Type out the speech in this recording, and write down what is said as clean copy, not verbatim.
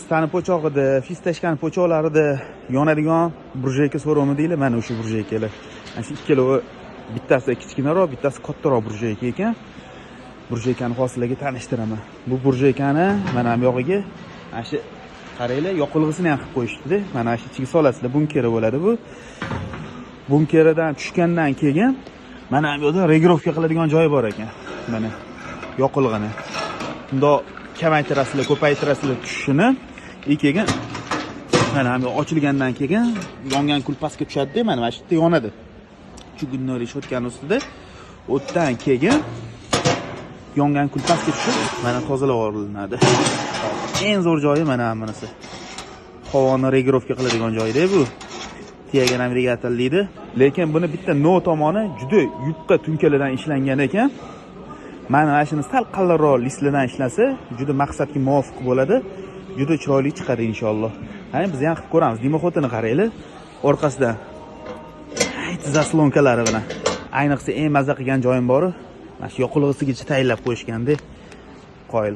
Pistani po'chog'ida, fistashkani po'choqlarida yonadigan burjayka so'rovmi deylar, mana o'sha burjaykalar. Mana shu ikkalovi, bittasi kichkinaroq, bittasi kattaroq burjayka ekan. Burjaykani hozir sizlarga tanishtiraman. Bu burjaykani mana bu yog'iga mana shu, qaranglar, yoqilg'isini ham qilib qo'yishibdi. Mana shu ichiga solasizlar, bunkeri bo'ladi bu. Bunkeridan tushgandan keyin mana bu yerda регулировка qiladigan joyi bor ekan. Mana yoqilg'ini bundoq kamaytirasizlar, ko'paytirasizlar tushishini. И keyin mana bu ochilgandan keyin yongan kul pastga tushadi-da, mana shu yerda yonadi. Чугунный решётка ni ustida o'tdan keyin yongan kul pastga tushib, mana tozalab olinadi. Eng zo'r joyi mana bunisi. Havoni регулировка qiladigan joyida bu. Тяга dvigatel deydi. Lekin buni bitta но tomoni, juda yupqa tunkalardan ishlangan ekan. Mana shuni sal qalinroq listlardan ishlasa, juda maqsadga muvofiq bo'ladi. Juda chiroyli chiqadi inshaalloh. Qani, biz ham qilib ko'ramiz. Дымоход ini qaranglar. Orqasidan заслонка lari bilan. Ayniqsa eng maza qilgan joyim bor. Mana shu yoqilg'isigacha tayinlab qo'yishganda. Qoyil.